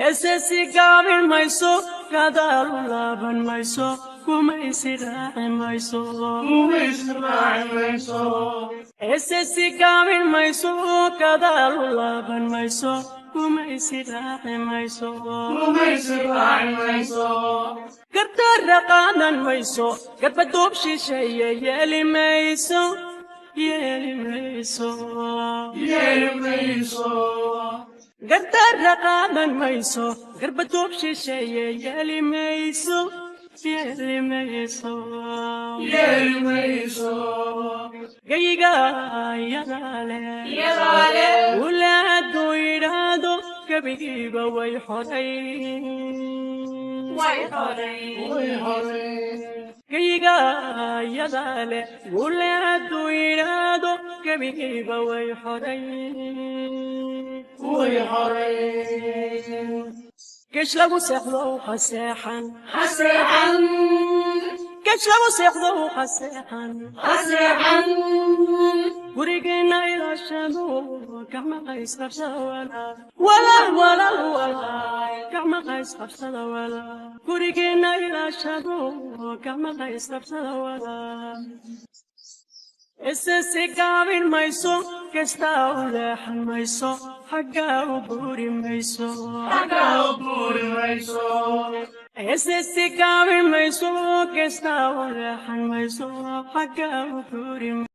SSC gaabin mayso, gadaal u laaban mayso, gumaysi raaci mayso. SSC gaabin mayso, gadaal u laaban mayso, gumaysi raaci mayso. Gardarra qaadan mayso, garbaduub shisheeye yeeli mayso, yeeli mayso. Gardarra qaadan mayso, garbaduub shisheeye yeeli mayso, yeeli mayso. Gayiga iyadaale wulaadu yidhaahdo, gebigiiba way xoray. Gayiga iyadaale wulaadu yidhaahdo, gebigiiba way xoray. Gesh lagu seexdo ha seexan, gesh lagu seexdo ha seexan. Gurigeena ilaashado, gacmaha isqabsada walaal, walaal, walaal, walaal, gacmaha isqabsada walaal. Gurigeena ilaashado, gacmaha isqabsada walaal. SSC gaabin mayso, kastaa u leexan mayso, xaggaa u guuri mayso. SSC gaabin mayso, kastaa u leexan mayso, xaggaa u guuri.